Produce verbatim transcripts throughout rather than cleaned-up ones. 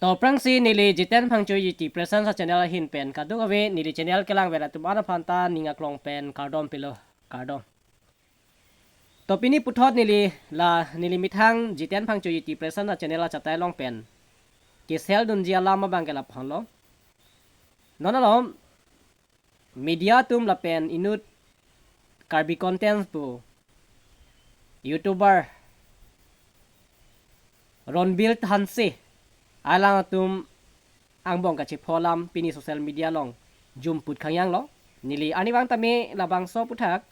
To aphrangsi neli Jiten Phangcho G T Presence a-channel ahin pen kadokave neli channel kelangver atum aphan ta ning aklong pen kardom pilo, kardom. To pini puthot neli la neli methang Jiten Phangcho G T Presence a-channel achatai along pen kesel dunji alam abang ke lapulo. Non alom media atum lapen inut Karbi content pu YouTuber Ronbir Hanse alang atum angbong kachepho alam pini social media along jumput khangyang lo. Neli arnivang tame labangso aputhak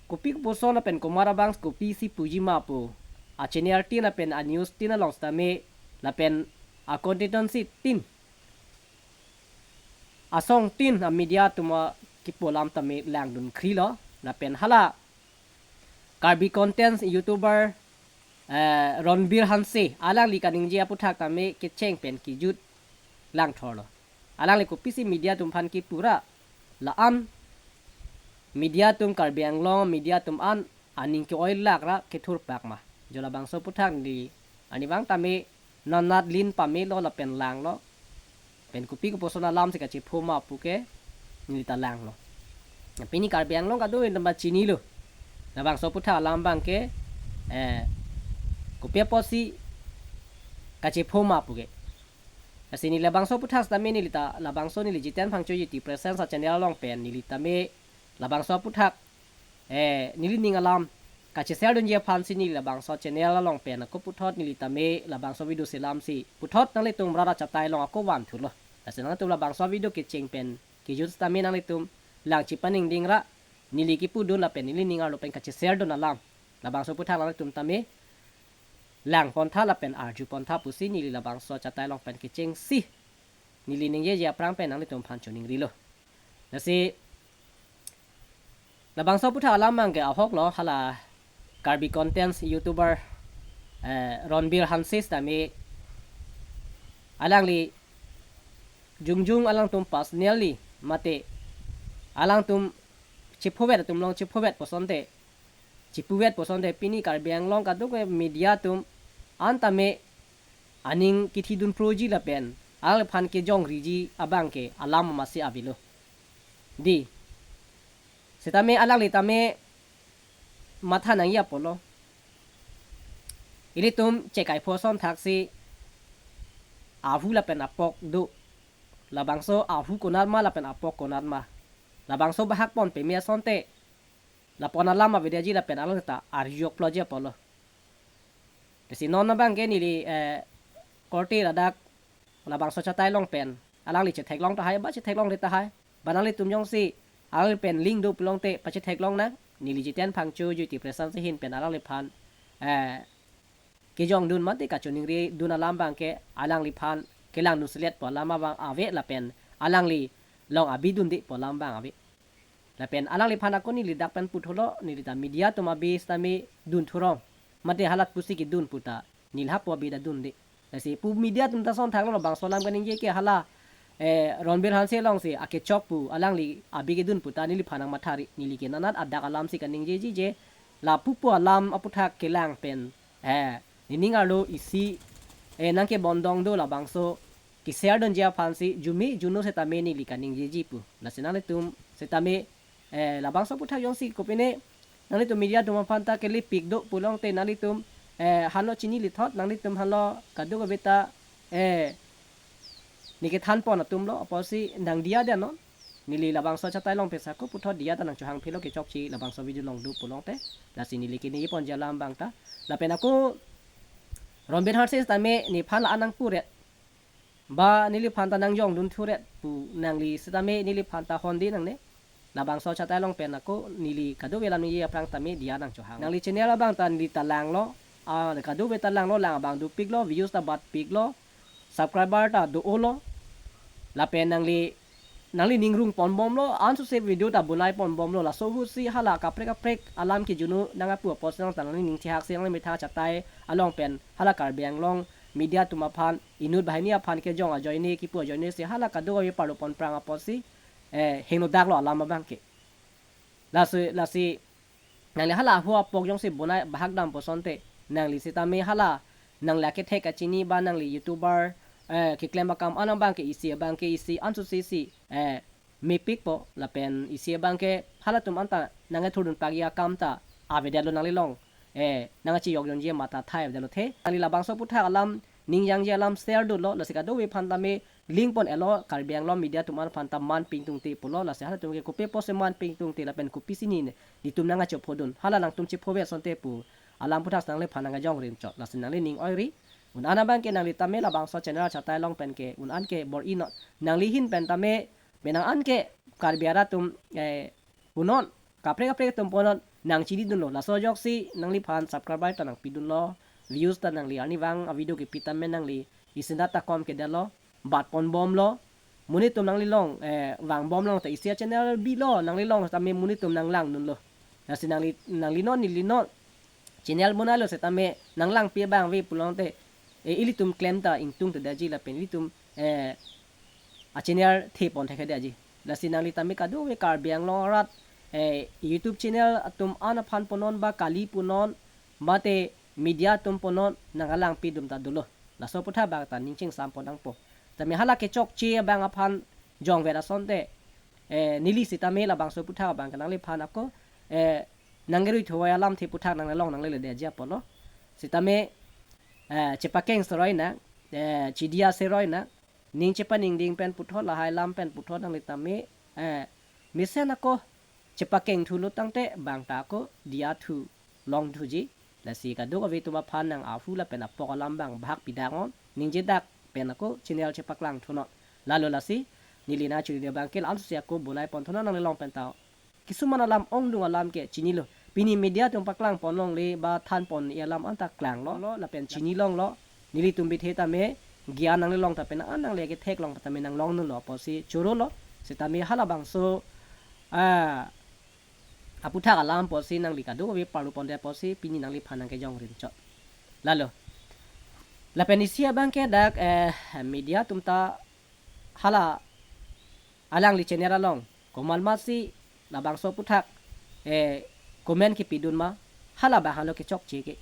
kopi koposon lapen komat abang kopisi puji ma pu a-channel tin lapen a-news tin along sitame lapen a-constituency tin asong tin a-media atum akipu alam tame langdun kri lo. Lapen hala Karbi content YouTuber eh, Ronbir Hanse alangli kaningje aputhak tame kecheng pen kejut langthor lo. Alangli kopisi media atum aphan kipu ra la-an media atum Karbi Anglong media atum an aning ke-oilak ra kethurpak ma. Jo labangso aputhak neli arnivang tame nanat lin pamelo lapen langlo. Pen kopi koposon alam si kachepho ma pu ke neli ta langlo. Pini Karbi Anglong kadokave ta chinilo. Labangso aputhak alam abang ke eh kopi apotsi kachepho ma pu ke. Lasi neli labangso aputhak sitame neli ta labangso neli Jiten Phangcho G T Presence a-channel along pen neli tame labangso aputhak eh neli ning alam kachesel dunji aphansi neli labangso channel along pen ako puthot neli tame labangso video selamsi puthot nanglitum rat achatai along ako vanthulo. Lasi nangtum labangso video kecheng pen kejut sitame nanglitum lang chepaningding ra neli kipudun lapen neli ning arlo pen kachesel dun alam labangso aputhak nanglitum tame langpontha lapen arjupontha pusi neli labangso achatai along pen kechengsi neli ningjeje aphrang pen nanglitum aphan choningrilo. Lasi labangso aputhak alam abang ke ahok lo hala Karbi content YouTuber eh, Ronbir Hanse sitame alangli jongjong alangtum personally mate alangtum chephovet atum along chephovet pusonte chipuvet pusonte pini Karbi Anglong kadokave media atum an tame aning kethidun proji lapen alangliphan kejong riji abang ke alam masi avelo. Dei, sitame alangli tame matha nangji apotlo. Ilitum chekai pho ason thaksi ahu lapen apok do. Labangso ahu konat ma lapen apok konat ma. Labangso bahak pon peme asonte lapon alam avedetji lapen alang ta arjok ploji apotlo. Lasi non abang ke neli eh, korte ladak labangso achatai along pen alangli chetheklong tahai ba chetheklongle tahai ba nanglitum jongsi alangli pen link do pulote pachetheklong nang. Neli Jiten Phangcho G T Presence ahin pen alangliphan eh, kejong dun mate kachoningri dun alam abang ke alangliphan kelangdun selet pu alam abang ave lapen alangli along abi dunde pu alam abang ave. Lapen alangliphan ako neli dak pen putholo neli ta media atum abi sitame dun thurong. Mate halat pusi kedun pu ta neli hapu abi ta dunde. Lasi pu media atum ta ason thaklo labangso alam kaningje ke hala eh, Ronbir Hanse alongsi akechok pu alangli abi kedun pu ta neliphan nangmathari neli ke nanat adak alamsi kaningjeji je lapu pu alam aputhak kelang pen eh nening arlo isi eh nangkebondong do labangso keshare dunji aphansi jumi juno sitame neli kaningjeji pu. Lasi nanglitum sitame eh labangso aputhak jongsi kopine nanglitum media atum aphan ta kelipik do pulote nanglitum eh hano chinilithot nanglitum hano kadokave ta eh neke thanpon atumlo apotsi nangdiya dia non. Neli labangso achatai along pen sa ako puthot diya ta nangchohang phelo kechokche labangso video along do pulote. Lasi neli kini ponji alam abang ta lapen ako Ronbir Hanse sitame nephan la-an nangpuret ba neliphan ta nangjong dun thuret pu nangli sitame neliphan ta hon di nangne. Labangso achatai along pen ako neli kadokave alam ningje aphrang tame diya nangchohang. Nangli channel abang ta neli ta langlo, ah, kadokave ta langlo lang abang dopiklo, views ta batpiklo, subscriber ta do-olo. Lapen nangli nangli ningrung ponbomlo, ansose video ta bonai ponbomlo, laso ahutsi hala kaprek kaprek alam ke juno nangpu apotsi nang ta nangli ning chehak si nangli methang achatai along pen hala Karbi Anglong media atum aphan inut banghini aphan kejong ajoine kipu ajoine si hala kadokave parlo ponprang apotsi eh hingno daklo alam abang ke. Lasi lasi nangli hala ahu apok jongsi bonai bahak dam pusonte nangli sitame hala nangli akethek kachini ba nangli YouTuber eh, keklem akam an abang ke isi abang ke isi ansose si, eh, mepikpo lapen isi abang ke halatum anta nangkethurdun pakji akam ta avedetlo nanglilong, eh, nangkachejokdunji mata thai avedetlo the. Nangli labangso aputhak alam ningjangji alam share dunlo, lasi kadokave aphan tame link pon-etlo, Karbi Anglong media atum aphan ta man pingtungte pulo, lasi halatum ke kopi apotsi man pingtungte lapen kopisi ne nelitum nangkachephodun, hala nangtum chephovet asonte pu alam aputhak nangliphan nangkejongrinchot, lasi nanglining oiri. Un-an abang ke nangli tame labangso channel achatai along pen ke un-an ke bor-inon, nangli ahin pen tame penang an ke Karbi arat atum, eh, punon, kaprek kaprek atum punon, nangchinidunlo, laso ajoksi nangliphan subscriber ta nangpidunlo, views ta nangli arnivang avideo kepi tame nangli isinat ta kom kedetlo, bat ponbomlo. Monit atum nanglilong, eh, vangbomlong ta isi achannel bilo nanglilong tame monit atum nanglangdunlo. Lasi nangli, nanglinon nelinon channel bonailo setame nanglangpi abang ave pulote, eh, ilitum klem ta ingtungtedetji lapen ilitum, eh, achannel thepon thekthedetji. Lasi nangli tame kadokave Karbi Anglong arat, eh, YouTube channel atum an aphan punon ba kali punon mate media atum punon nangkelangpidun ta dolo. Laso aputhak abang ta ning chingsampon nangpo. Tame hala kechokche abang aphan jongver asonte, eh, neli sitame labangso aputhak abang ke nangliphan ako, eh, nangkerui thuvoi alamthe aputhak nanglilong nangleledetji apotlo. Sitame, eh, chepakeng seroi nang, eh, chidia seroi nang, ning chepaningding pen puthot lahai alam pen puthot nangli tame, eh, mesen ako chepakeng thulo tangte bang ta ako diya thu longthuji. Lasi kadokave atum aphan nang ahu lapen apok alam abang bahak pidaknon, ningjedak pen ako channel chepaklang thunon. Lalo lasi neli nangchiride abang ke la-ansi ako bonai pon thunon, nanglilong pen ta kisuman alam ongdung alam ke chinilo. Pini media atum paklang ponlongle ba than pon-i alam anta klanglo, lo, lapen chinilonglo. Nelitum bithe tame gyan nanglilong ta penang an nangle ketheklong tame nanglongdunlo apotsi chorolo. Sitame halabangso, ah, aputhak alam apotsi nangli kadokave parlu ponde apotsi pini nangliphan nangkejongrinchot. Lalo. Lapen isi abang ke dak, eh, media atum ta hala alangli channel along komat masi labangso aputhak, eh, comment kepidun ma, hala abang halo kechokche ke.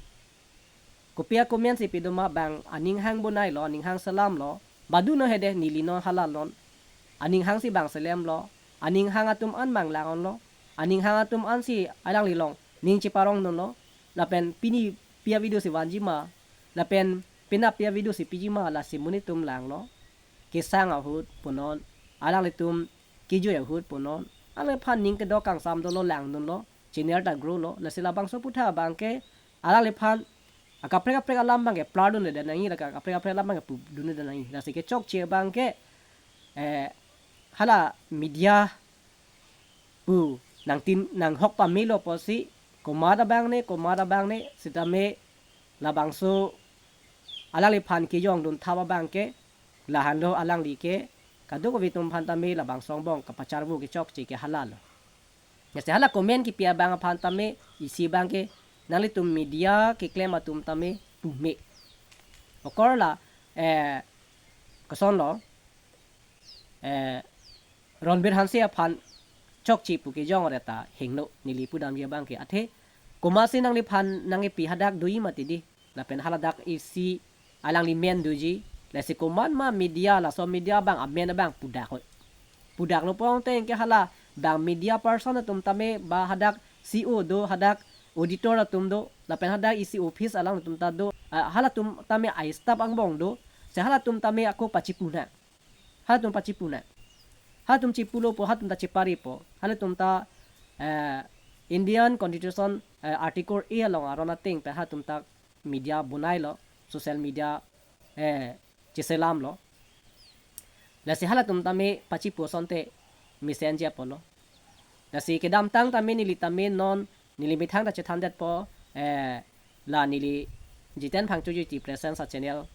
Kopi a-comment si pidun ma, bang aning hang bonailo, aning hang selamlo, badunlo hede nelinon halanon. Aning hangsi bang selamlo, aning hang atum an bang langonlo, aning hang atum ansi alanglilong ning cheparongdunlo, lapen pini pi a-video si vanji ma, lapen penap pi a-video si piji ma, lasi monit atum langlo. Kesang ahut punon, alanglitum kejui ahut punon, alangliphan ning kedok kangsam dolo, langdunlo, channel ta grow lo, lasi labangso aputhak abang ke alangliphan akaprek kaprek alam abang ke plardunledet nangji, lake akaprek kaprek alam abang ke pudunledet nangji. Lasi kechokche abang ke, eh, hala media pu nangtin nanghok pamelo apotsi komat abang ne, komat abang ne sitame labangso alangliphan kejongdun thap abang ke lahenlo, alangli ke kadokave atum aphan tame labangso angbong kapacharvo kechokche ke halalo. Jase hala comment kepi abang aphan tame isi abang ke nanglitum media keklem atum tame pume. Okorla, eh, kosonlo, eh, Ronbir Hanse aphan chokche pu kejong ore ta hingno, neli pudamji abang ke athe komatsi nangliphan nangkepi hadak doji mati di. Lapen hala dak isi alangli amen doji. Lasi komat ma media, laso media abang amen abang pudak hoi. Pudaklo pulote anke hala bang media person atum tame ba hadak C E O do, hadak auditor atum do, lapen hadak isi office alangtum ta do, ah, halatum tame a-staff angbong do, si halatum tame ako pachipu nang. Halatum pachipu nang. Halatum chipulo pu halatum ta cheparipo. Halatum ta, eh, Indian Constitution, eh, Article A along aron ateng pen halatum ta media bonailo, social media, eh, cheselamlo. Lasi halatum tame pachipu asonte mesenji apotlo. Lasi kedamtang tame neli tame non neli methang ta chethandetpo, eh, la neli Jiten Phangchoji Presence a-channel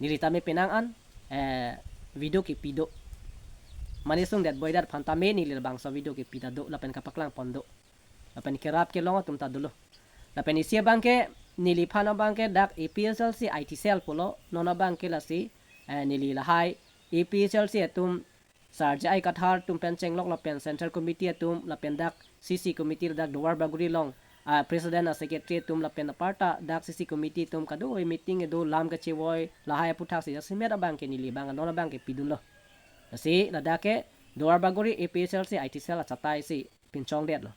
neli tame penang an, eh, video kepi do. Mane sungdet boidat aphan tame neli labangso video kepi ta do, lapen kapaklang pon do. Lapen kerap kelong atum ta dolo. Lapen isi abang ke neliphan abang ke dak A P H L C I T cell pulo, non abang ke lasi, eh, neli lahai A P H L C atum Sar J I Kathar atum pen chenglok lapen Central Committee atum lapen dak C C Committee ladak Duar Bagori along a president, a secretary atum lapen aparta dak C C committee atum kadokave meeting kedo, lam kachevoi lahai aputhaksi jasemet abangke neli abang non abangke pidunlo. Lasi ladak ke Duar Bagori A P H L C I T cell achatai si pinchongdetlo.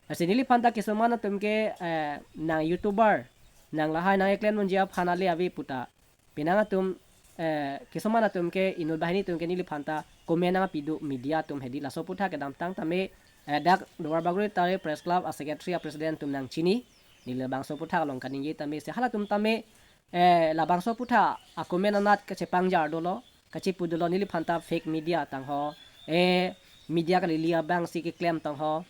Lasi neliphan ta kisuman atum ke, eh, nang YouTuber, nang lahai nang eklem nunji aphan ale ave puta. Penang atum, eh, kisuman atum ke inut banghini atum ke neliphan ta comment nangpido media atum hedi, laso aputhak kedamtang tame, eh, dak Duar Bagori Tare Press Club a secretary a president atum nangchini. Neli labangso aputhak along kaningje tame si halatum tame, eh, labangso aputhak a comment anat kachepangjar dolo, kachepu dolo, neliphan ta fake media tangho, eh, media kalili abangsi keklem tangho,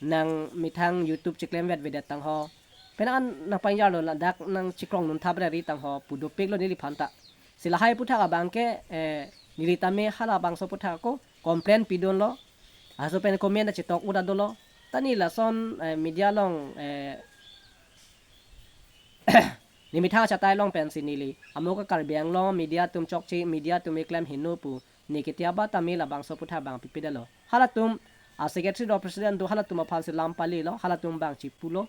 nang methang YouTube cheklemvetvedet tangho. Penang an nangpangjarlo, ladak nangchekrong nunthap rari tangho pu dopiklo neliphan ta. Si lahai aputhak abangke, eh, neli tame halabangso aputhak ako complain pidunlo. Laso pen comment ta chetok uda dolo. Ta neli lason, eh, media along, eh, ne methang achatai along pensi neli amo ka Karbi Anglong media atum chokche, media atum eklem heno pu ne ketiaba tame labangso aputhak abang pipedetlo. Halatum a secretary do president do, halatum aphansi lam palilo, halatum abang chepulo.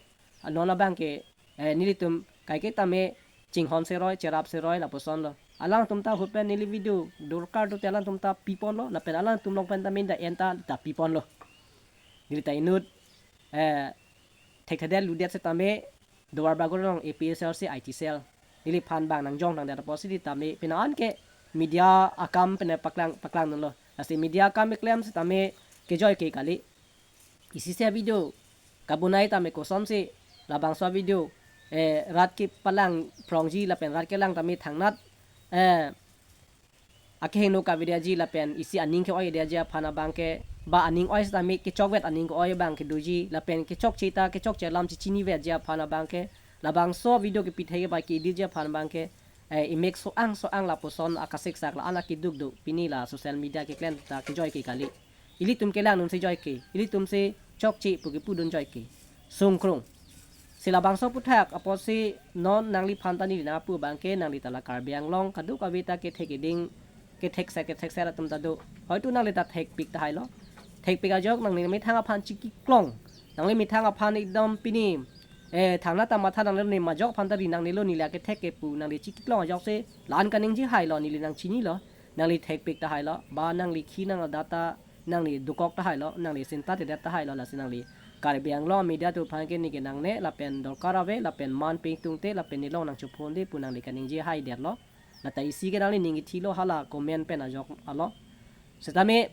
Non abangke, eh, nelitum kaike tame chinghon seroi, cherap seroi, lapusonlo. Alangtum ta ahut pen neli video dorkar dote alangtum ta piponlo, lapen alangtum along pen tame da enta ta piponlo. Neli ta inut, eh, thekthedet ludet setame Duar Bagori along A P H L C I T cell neliphan abang nangjong nangdet apotsi tame penang an ke media akam pen paklang, paklang dunlo. Lasi media akam eklem setame kejoi ke kali. Isi se video kabonai tame kosonsi labangso video, eh, rat kepalang phrongji lapen rat kelang tame thangnat, eh, akehingno kavedetji lapen isi aning ke-oivedetji aphan abangke, ba aning oi setame kechokvet aning ke-oi abang kedoji lapen kechokche ta kechokche alam chechinivetji aphan abangke, labangso video kepi thek ba ke-editji aphan abangke, eh, imek so-ang so-ang lapuson akasiksak la-an akeduk do, pini la social media keklem ta kejoi ke kali. Ilitum kelang dunsi joi ke, ilitumsi chokche pu kepudun joi ke. Sungkrung. Si labangso aputhak apotsi non nangliphan ta neli nangpu abangke nangli ta la Karbi Anglong kadokave ta kethek eding, kethekser kethekser atum ta do. Hoitu nangli ta thekpik tahailo. Thekpik ajok nangli methang aphan chekiklong, nangli methang aphan ekdom pini, eh, thangnat ta matha nangne, majok aphan ta ri nangnelo, neli akethek ke pu nangli chekiklong ajoksi la-an kaningje hailo, neli nangchinilo. Nangli thekpik tahailo, ba nangli khi nang adata, nangli dokok tahailo, nangli sinta tedet tahailo, lasi nangli Karbi Anglong media atum aphan ke neke nangne lapen dorkar ave lapen man ping tungte lapen nelong nangchophonde pu nangli kaningje haidetlo. Lata isi ke nangli ning kethilo hala comment pen ajok alo. Setame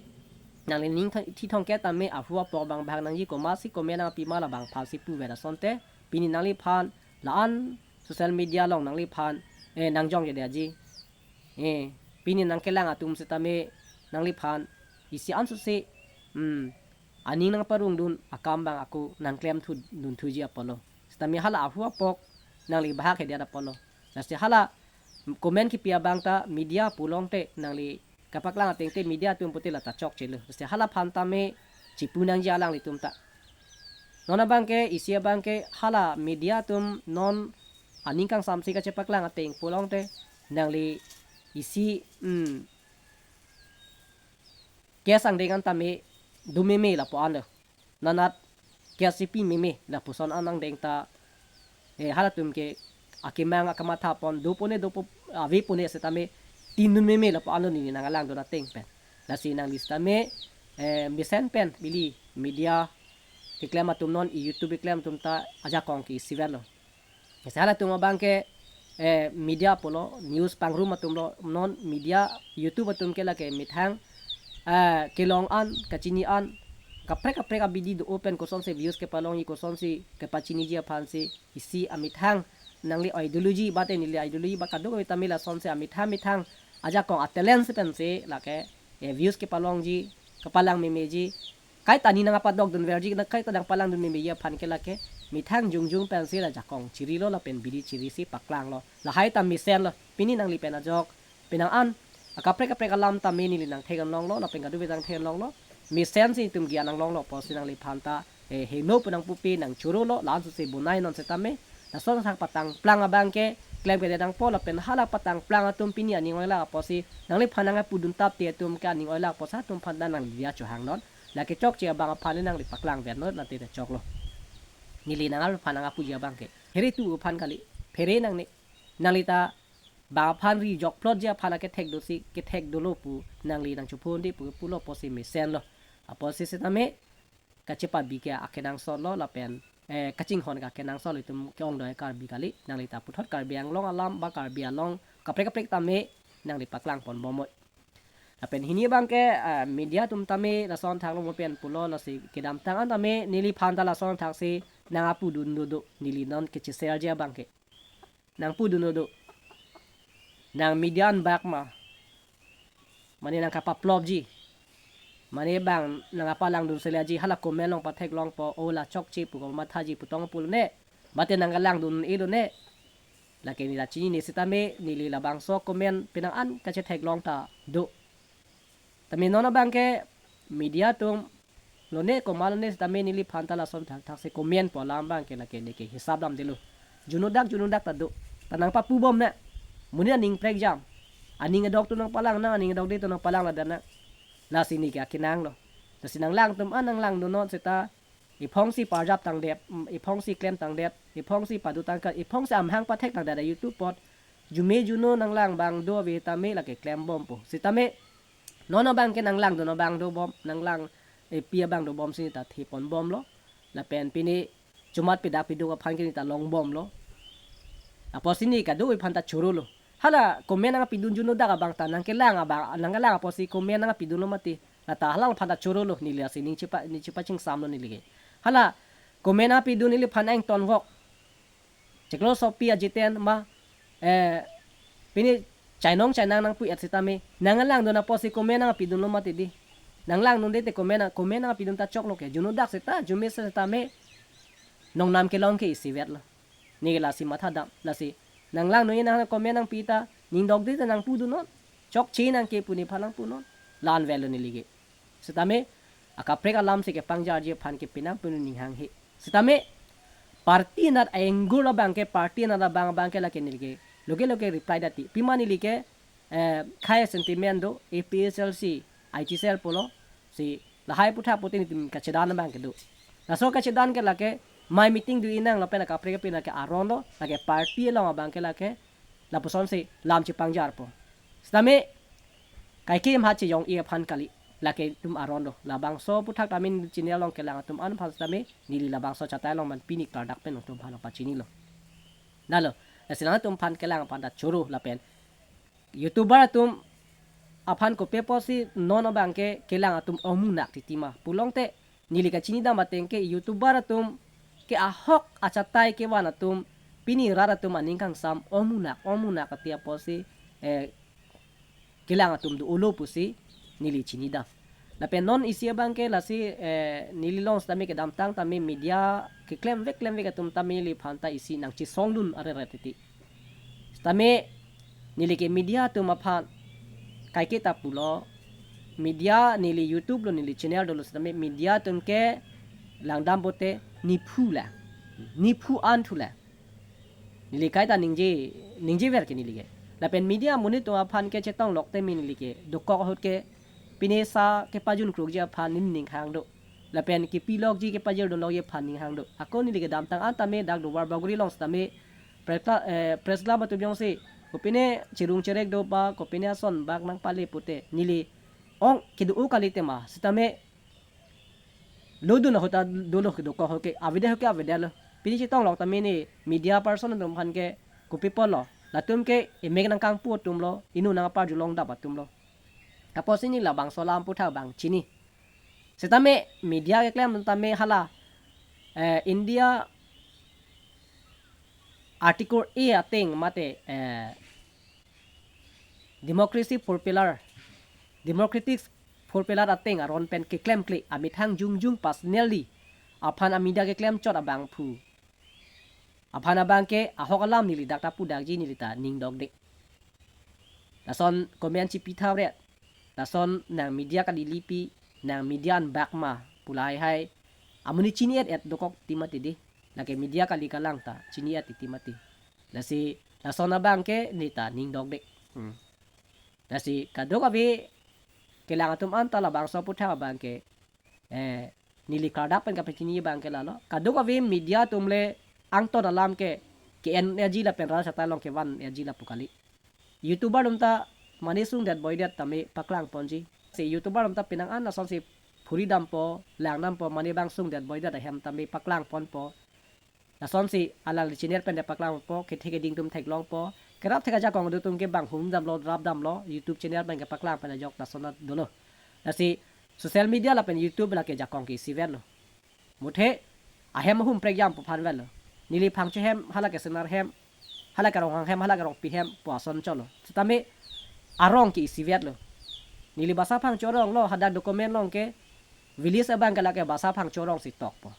nangli ning th-, thi thongke tame ahu apok abang bhag nangji, komatsi comment nangpima labang aphansi puvet asonte, pini nangliphan la-an social media along nangliphan, eh, nangjongjedetji. Eh, pini nangkelang atum setame nangliphan isi anso si, hmm, aning nangparongdun akam abang ako nangklemthu dunthuji apotlo. Setame hala ahu apok nangli bahak hedet apotlo. Lasi hala comment kepi abang ta media pu longte nangli kapaklang atengte media atum pute lata chokchelo. Lasi halaphan tame chepu nangji alanglitum ta. Non abangke, isi abangke hala media atum non aning kangsamsi kachepaklang ateng pu longte nangli isi, hmm, case angdeng an tame do meme lapu anlo. Nanat case si pi meme lapuson an angdeng ta, eh, halatum ke akemang akamatha pon dopone dopo avepone setame tindun meme lapu anlo neli nanglangdun ateng pen. Lasi nangli setame, eh, mesen pen pili media keklem atum non, i YouTube keklem atum ta ajakong ke isivetlo. Lasi halatum abangke, eh, media pulo, news pangrum atumlo, non media YouTube atum ke lake methang, eh, kelong an, kachini an, kaprek kaprek abidi do-o pen kosonsi views kepalongji, kosonsi kepachiniji aphansi isi amethang nangli ideology bate neli ideology ba kadokave tame lasonsi amethang methang ajakong a-talent si pensi lake, eh, views kepalongji, kepalang memeji, kaita aning nangpadokdunverji, na kaita nangpalangdun memeji aphan ke lake methang jongjong pensi la jakong chirilo lapen bidi chirisi paklanglo. Lahai ta mesenlo. Pini nangli pen ajok, penang an akaprek kaprek alam tame neli nangthek-an longlo lapen kadokave nangthek-an longlo. Mesensi itum gian nanglonglo apotsi nangliphan ta, eh, heno pu nangpupe nangchorolo, la-an sosi bonai non setame. Lason sang patangplang abangke klemkledet nangpo lapen hala patangplang atum pini aning oilak apotsi nangliphan nangpuduntapte atum ke aning oilak apotsi atum aphan ta nangli dia chohangnon. Lake chokche abang aphan nangli paklangvernon, late ta choklo. Neli nang aphan nang apuji abang ke phere tu aphan kali, phere nangne. Nangli ta bang aphan ri jokplotji aphan akethek dosi, kethek dolo pu nangli nang chupon de pu pulo apotsi mesenlo. Apotsi setame kachepabi ke akenangsot lo lapen, eh, kachinghon ke akenangsot lo, itum ke-ongdoi Karbi kali. Nangli ta puthot Karbi Anglong alam ba Karbi Anglong kaprek kaprek tame nangli paklang pon bomnoi. Lapen hini abang ke, ah, media atum tame lason thaklo mo pen pulo, lasi kedamtang an tame neliphan ta lason thaksi nang apudun dodo, neli non kechesherji abang ke. Nang pudun dodo. Nang media anbak ma, mane nang kapaplopji, mane bang nang apalangdun seleji, hala comment along patheklongpo, o la chokche pu komathaji pu tong pulo ne. Mate nang kalangdun-elo ne. Lake neli ta chinine setame neli labangso comment penang an kachetheklong ta do. Tame non abang ke media atum lone komat lone setame neliphan ta lason thakthak si comment pu alam abang ke lake neke hisap damdelo. Juno dak, juno dak ta do. Ta nang papu bom na. Monit aning prekjam. Aning adok atum nang palang nang, aning adokde atum nang palang ladak nang. Lasi neke akenang lo. Lasi nanglangdun atum an nanglangdunnon seta, iphongsi parjap tangdet, mm, iphongsi klem tangdet, iphongsi padu tangka, iphongsi amahang pathek tangdet a YouTube apot. Jume juno nanglang abang do ave tame lake klem bompo. Setame non abang ke nanglangdun abang dobom, nanglang epi abang dobomsi ta thepon bomlo. Lapen pine chomat pedak peduk aphan ke neta long bomlo. Apotsi ne kadokave aphan ta chorolo. Hala comment nang pidun juno dak abang ta nang kelang abang, nang kelang apotsi comment nang pidunlo mati. Lata hala aphan ta chorolo, neli lasi ning chepa, ning chepachingsamlo neli ke. Hala comment nang pidun neliphan angton vok. Chiklo sopi ajiten ma, eh, pine chainong chainang nangpu-et setame, nang langdun apotsi comment nang pidunlo mati di. Nang langdunde te comment nang, comment nang pidun ta choklo ke. Juno dak seta, jume setame nongnam kelong ke isivetlo. Neke lasi mathadam, lasi nanglangdun nang comment nangpi ta, ning dokde ta nang pudunnon. Chokche nang ke pu nephan nang punon. La-an avelo neli ke. Setame akaprek alam si kepangjarji aphan ke penang punu ning hanghe. Setame party anat a-angle abang ke, party anat abang abang ke lake neli ke loke loke reply dati. Pima neli ke, eh, khei sentiment do, A P H L C, I T cell pulo, si lahai aputhak pute netum kachedan abang ke do. Laso kachedan ke lake mai meeting do-i nang lapen akaprek kaprek lake aron lo, lake party along abang ke lake lapusonsi lam chepangjarpo. Setame kaike maha chejong-i aphan kali, lake itum aron lo. Labangso aputhak tame chini along kelang atum an aphan setame neli labangso chatai along man pini klardak pen itum aphan pachinilo. Nalo, lasi nangtum aphan kelang aphan ta choro lapen YouTuber atum aphan kopi apotsi non abang ke kelang atum ongmunak titi ma pulote, neli kachinidam ateng ke YouTuber atum ke ahok achatai kevan atum pini rat atum aning kangsam ongmunak, ongmunak ati apotsi, eh, kelang atum do-olo pusi neli chinidam. Lapen non isi abang ke lasi, eh, neli along setame kedamtang tame media keklemvek klemvek atum tame neliphan ta isi nangchesongdun areret titi. Setame neli ke media atum aphan kaike ta pulo, media neli YouTube lo, neli channel dolo setame media atum ke langdam pute niphu la, niphu an thu la. Neli kaita ningje, ningjever ke neli ke. Lapen media amonit atum aphan ke chetonglok tame neli ke dokok ahut ke pine sa kepajun krukji aphan neli ning hang do. Lapen kepilokji kepajirdunlokji aphan ning hang do. Ako neli kedamtang an tame dak Duarbagori along setame press cla-, eh, press club atum jongsi kopine cherung cherek do ba kopine ason bak nangpale pute neli ong kedo-o kali tema setame lodun ahut ta dolo ke dokok ahut ke avede ahut ke avedetlo. Pini chetonglok tame ne media person atum aphan ke kopi apotlo. Latum ke emek nangkangpu atum lo, inut nangparjulong dap atum lo. Apotsi ne labangso alam aputhak abang chini. Setame media keklem tame hala, eh, India Article A ateng mate, eh, democracy four pillar, democratic four pillar ateng aron pen keklemkle amethang jongjong personally aphan amedia keklemchot abangphu aphan abang ke ahok alam neli dak ta pudakji, neli ta ning dokde. Lason comment chipi tha ret. Lason nang media kalilipi, nang media anbak ma pu lahai hai amonit chini-et-et dokok ti mati di. Lake media kali kalang ta chini-et ti mati. Lasi lason abang ke neta ning dokde. Hmm. Lasi kadokave kelang atum an ta labangso aputhak abang ke, eh, neli klardak pen kapachini abang ke lalo. Kadokave media atum le angton alam ke, ke-en eji lapen rat achatai along kevan eji lapu kali. YouTuber atum ta mane sungdet boidet tame paklang ponji. Si YouTuber atum ta penang an lasonsi phuri dampo, lang dampo, mane abang sungdet boidet ahem tame paklang ponpo. Lasonsi alangli channel pen de paklang po, kethe keding atum theklongpo. Kerap thek ajakong atum ke bang hum damlo, rap damlo, YouTube channel pen kepaklang pen ajok lason dolo. Lasi social media lapen YouTube lake jakong ke isivet lo. Muthe ahem ahum prekjam pu aphan vet lo. Neli Phangcho hem, hala ke Singnar hem, hala ke Ronghang hem, hala ke Rongpi hem pu ason cholo. Sitame arong ke isivet lo. Neli Basa Phangcho arong lo, hadak document along ke village abang ke lake Basa Phangcho arong si tokpo.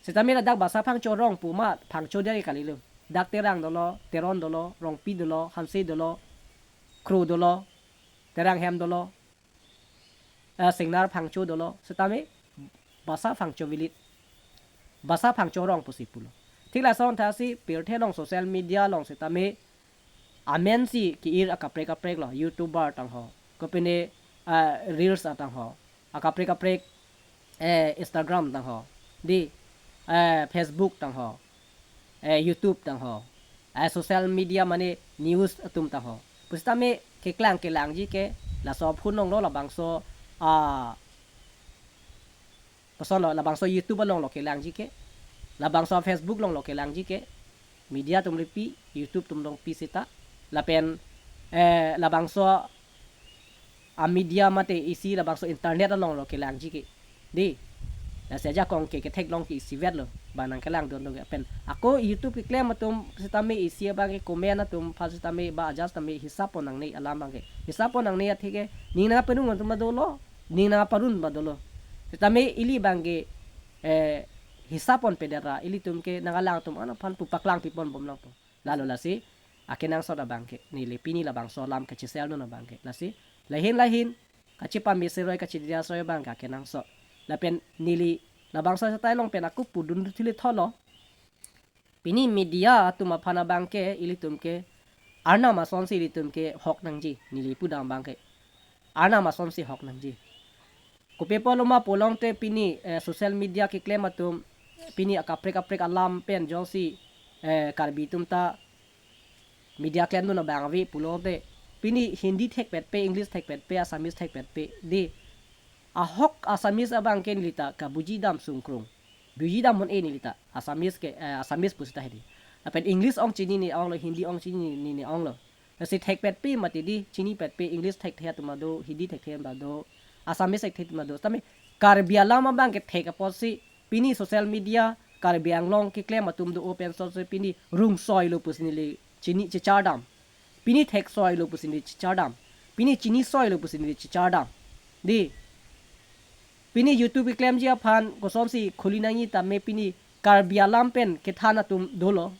Sitame ladak Basa Phangcho arong pu ma Phangcho dia kalilo. Dak Terang dolo, Teron dolo, Rongpi dolo, Hanse dolo, Kro dolo, Terang hem dolo, eh, Singnar Phangcho dolo. Sitame Basa Phangcho village, Basa Phangcho arong pusi pulo. Thik lason thasi pirthe along social media along sitame amen si ke-ir akaprek kaprek lo, YouTuber tangho, kopine, eh, reels atangho, akaprek kaprek, eh, Instagram tangho, di, eh, Facebook tangho, eh, YouTube tangho, eh, social media mane news atum tangho. Pusitame keklang kelangji ke laso aphun along lo labangso, ah, kosonlo labangso YouTube along lo kelangji ke, labangso Facebook along lo kelangji ke, media atum le pi, YouTube atum along pi sita, lapen, eh, labangso a media mate isi labangso internet along lo kelangji ke. Di. Lasi ajakong ke ketheklong ke isivet lo. Bang nangkelang dun dun ke pen. Ako YouTube keklem atum sitame isi abang ke comment atum aphan sitame ba ajas tame hisap pon nangne alam abang ke. Hisap pon nangne athe ke ning nangparun atum dolo. Ning nangparun ba dolo. Sitame ili abang ke, eh, hisap pon pedera ilitum ke nangkelang atum an aphan pu paklang pipon bomlongpo. Lalo lasi akenangsot abang ke, neli pini labangso alam kachesel non abang ke. Lasi lahin lahin kachepame seroi kachedia seroi abang ke akenangsot. Lapen neli labangso achatai along pen ako pudun thili tholo. Pini media atum aphan abang ke ilitum ke arnam asonsi ilitum ke hok nangji, neli pudam abang ke. Arnam asonsi hok nangji. Kopi apotlo ma pulote pini, eh, social media keklem atum pini akaprek kaprek alam pen jongsi, eh, Karbi atum ta media klemdun abang ave pulote pini Hindi thekpetpe, English thekpetpe, Assamese thekpetpe, di. Ahok Assamese abang ke neli ta kabuji dam sungkrung. Buji dam hon e neli ta Assamese ke, eh, Assamese pusita hedi. Lapen English ong chinine onglo, Hindi ong chinine onglo. Lasi thekpetpe mati di, chinipetpe, English thekthe atum ta do, Hindi thekthe atum ta do, Assamese thekthe atum ta do. Tame Karbi alam abang ke thek apotsi pini social media Karbi Anglong keklem atum do open source pini rungsoilo pusi neli chini chechardam. Pini theksoilo pusi neli chechardam. Pini chinisoilo pusi neli chechardam. Di. Pini YouTube keklemji aphan kosonsi khuli nangji tame pini Karbi alam pen kethan atum dolo.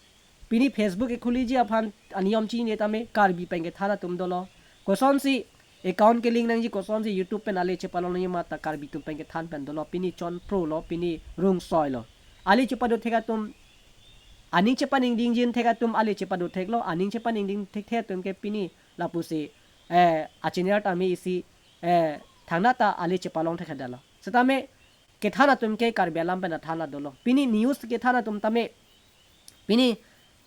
Pini Facebook kekhuliji aphan aniyom chinine tame Karbi pen kethan atum dolo. Kosonsi account kelink nangji, kosonsi YouTube pen ale chepalong nangji mata Karbi atum pen kethan pen dolo. Pini chonpro lo, pini rungsoilo. Ale chepado thek atum, aning chepaningdingjin thek atum ale chepado theklo, aning chepaningding thekthe atum ke pini lapusi, eh, achiner tame isi, eh, thangnat ta ale chepalong thekthedetlo. Sitame kethan atum ke Karbi alam pen than dolo. Pini news kethan atum tame pini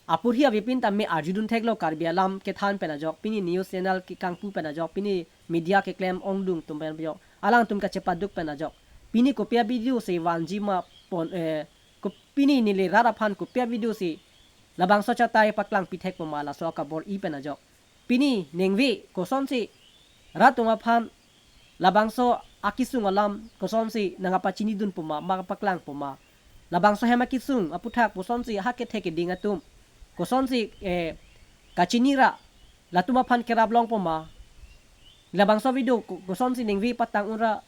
apurhi avepin tame arjudun theklo Karbi alam kethan pen ajok, pini news channel kekangpu pen ajok, pini media keklem ongdung atum pen ajok, alangtum kachepaduk pen ajok. Pini kopi avideo si vanji ma pon, eh, ko-, pini neli rat aphan kopi avideo si labangso achatai paklang pithek poma laso akabor-i pen ajok. Pini ningve kosonsi rat atum aphan labangso akesung alam kosonsi nangkapachinidun poma, ma paklang poma. Labangso hem akesung aputhak kosonsi ha kethe keding atum kosonsi, eh, kachinira latum aphan kerap long poma. Labangso video ko-, kosonsi ningve patang unra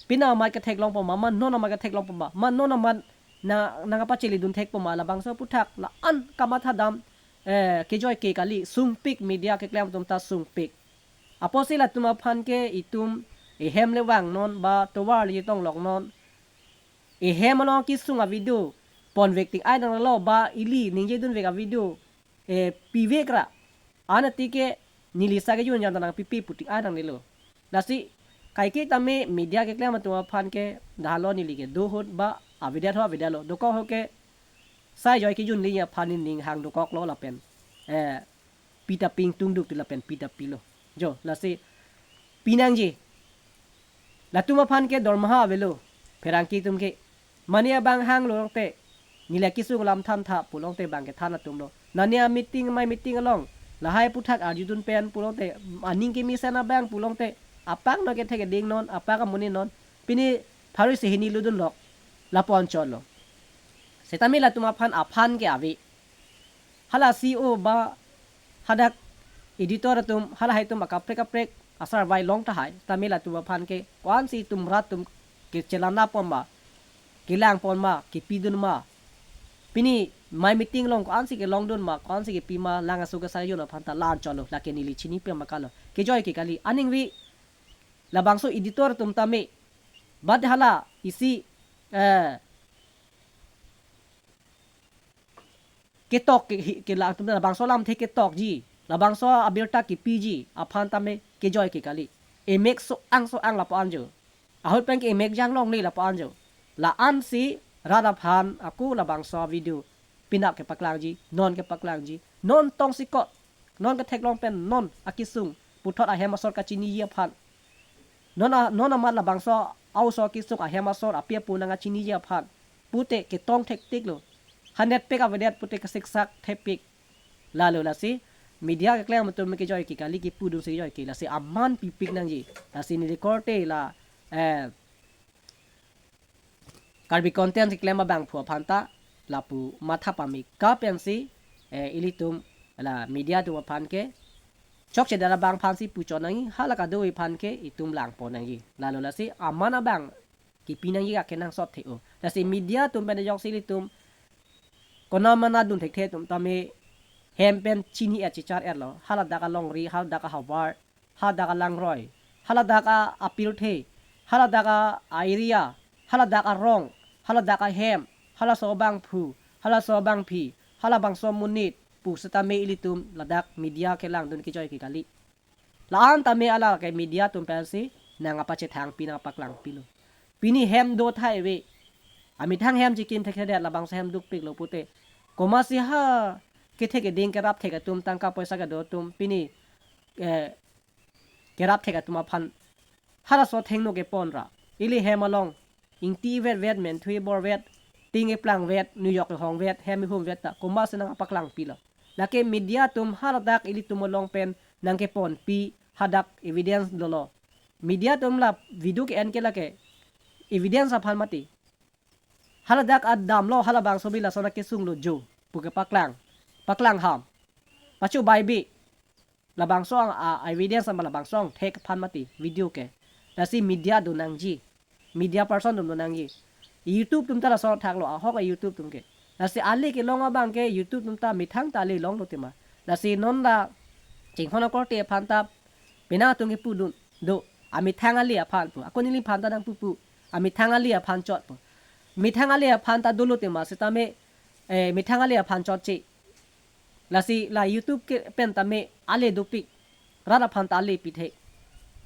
pina amat ketheklong poma, ma non amat ketheklong poma, ma non amat na, nangkapachelidun thek poma, labangso aputhak la-an kamatha dam, eh, kejoi ke kali, sungpik media keklem atum ta sungpik. Apotsi latum aphan ke itum ehem le vangnon ba tovar le chetong loknon. Ehem along kesung avideo ponvek ting ai nanglo ba ili ningjedunvek avideo, eh, pivek ra. Anati ke neli sa kejun jam ta nangpipe pu ting ai nangnelo. Lasi Kaike tame media keklem atum aphan ke dahalo neli kedo ahut ba avedet ho avedetlo. Dokok ho ke sai joy kejun li aphan nening hang dokoklo lapen, eh, pita ping tungduk ti lapen pita pilo. Jo, lasi pinangji. Latum aphan ke dormaha avelo. Pherangke atum ke. Mane abang hanglo te. Neli kesung alam than tha pulote bang kethan atumlo. Nani a meeting, mai meeting along. Lahai aphuthak arjudun pen pulote. Aning kemesen abang pulote. Apang no kethek ding non, apang amonit non. Pini pharo isi hini ludunlo. Lapu anchotlo. Setame latum aphan aphan ke ave. Hala C E O ba hadak editor atum, halahai atum akaprek kaprek asarvai long tahai, tame latum aphan ke ko-ansi itum rat atum kechelana pon ma, kelang pon ma, kepidun ma. Pini mai meeting along ko-ansi kelongdun ma, ko-ansi kepi ma, lang aso kesai jun aphan ta la anchotlo, lake neli chini pe ma kalo. Kejoi ke kali, aningve labangso editor atum tame. Bat hala isi, eh, ketok ke, hi- ke latum labangso alamthe ketokji, labangso abirta kepiji aphan tame kejoi ke kali. Emek so-ang so-ang lapu anjo. Ahut pen ke emek jang longle lapu anjo. La-ansi rat aphan ako labangso video pinap kepaklangji, non kepaklangji, non tongsekot, non ketheklong pen non akesung puthot ahem asor kachiniji aphan. Non a, non amat labangso a-oso kesung ahem asor api apo nangkachiniji aphan pute ketong thektiklo. Handet pek avedet pute kesiksak thepik. Lalo lasi media keklem atum kejoi ke kali, kepudun si kejoi ke, lasi aman pipik nangji. Lasi neli korte la, eh, Karbi content keklem abangphu aphan ta lapu matha pame kapensi, eh, ilitum la media atum aphan ke chokche dara bang aphansi puchot nangji, hala kadokave aphan ke itum lang pon nangji. Lalo lasi aman abang kepi nangji akenangsot the-o. Lasi media atum pen ajoksi ilitum konat mana dun thekthe atum tame hem pen chini et chichar etlo. Haladak alongri, haladak ahavar, haladak alangroi, haladak a-apirthe, haladak a-area, haladak arong, haladak ahem, halaso abangphu, halaso abangpi, halabangso amonit pu setame ilitum ladak media kelangdun kejoi ke kali. La-an tame hala ke media atum pensi nangkapachethangpi, nangkapaklangpilo. Pini hem do thai ave. Amethang hem chikim thekthedet, labangso hem dukpiklo pute. Komatsi ha kethek keding kerap thek atum, tangka poisa kedo atum, pini, eh, kerap thek atum aphan halaso thengno kepon ra, ili hem along ingti vetvet, menthui borvet, ting iplangvet, nujok ihongvet, hem ihumvet ta komatsi nangpaklangpilo. Lake media atum haladak ilitum along pen nangkeponpi hadak evidence dolo. Media atum la video ke-en ke lake evidence aphan mati. Haladak adamlo, halabangso bi lason akesunglo jo pu kepaklang, paklang ham, pachobai bi. Labangso ang a, a evidence ama labangso angthek aphan mati video ke. Lasi media do nangji. Media person atum do nangji. YouTube atum ta lason thaklo, ahok a YouTube atum ke. Lasi ale kelong abang ke YouTube atum ta methang ta ale longlo tema. Lasi non la chinghon akorte aphan ta penang atum kepudun do. Amethang ale aphan pu. Ako neliphan ta nangpupu. Amethang ale aphan chot pu. Methang ale aphan ta dolo tema setame, eh, methang ale aphan chotche. Lasi la YouTube ke pen tame ale dopik. Rat aphan ta ale pithe.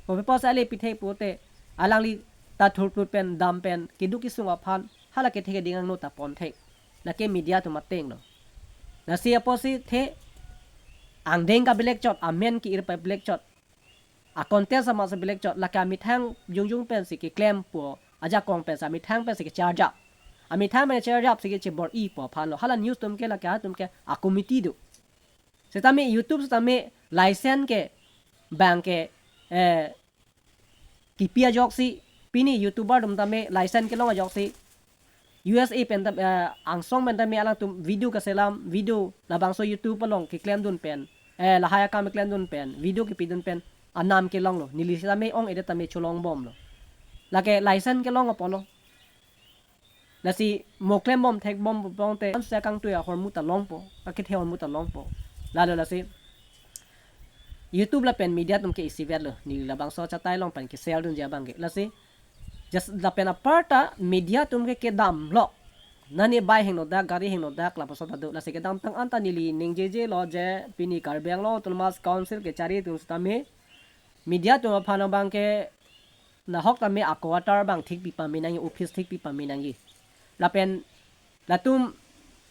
Kopi apotsi ale pithe pute, alangli ta thurthur pen dam pen keduk kesung aphan hala kethek keding angno ta ponthe. Lake media atum atenglo. Lasi apotsi the angdeng kabilek chot, amen ke-ir pabilek chot, a-content amatsi bilek chot, lake amethang jongjong pensi keklempo, ajakong pensi amethang pensi kecharjap. Amethang pen charjapsi kechebor-ipo aphanlo. Hala news atum ke, lake atum ke a-committee do. Setame YouTube setame license ke bang ke, eh, kipi ajoksi, pini YouTuber atum tame license kelong ajoksi, U S A pen tam, eh, angsong pen tame alangtum video keselam, video labangso YouTube along keklemdun pen, eh, lahai akam keklemdun pen, video kepidun pen anam kelonglo. Neli setame ong-edet tame cholongbomlo. Lake license kelong apotlo. Lasi mo klembom thekbom pute anse kangtui ahormu ta longpo, akethe ahormu ta longpo. Lalo lasi YouTube lapen media atum ke isivetlo, neli labangso chatai along pen ke-share dunji abang ke. Lasi just lapen aparta media atum ke kedamlo. Nani bike hingnodak, gari hingnodak, lapuson ta do. Lasi kedamtang anta neli ningjejelo je pini Karbi Anglong Autonomous Council kechari atum setame media atum aphan abang ke nahok tame a-quarter abang thikpi pame nangji, office thikpi pame nangji. Lapen latum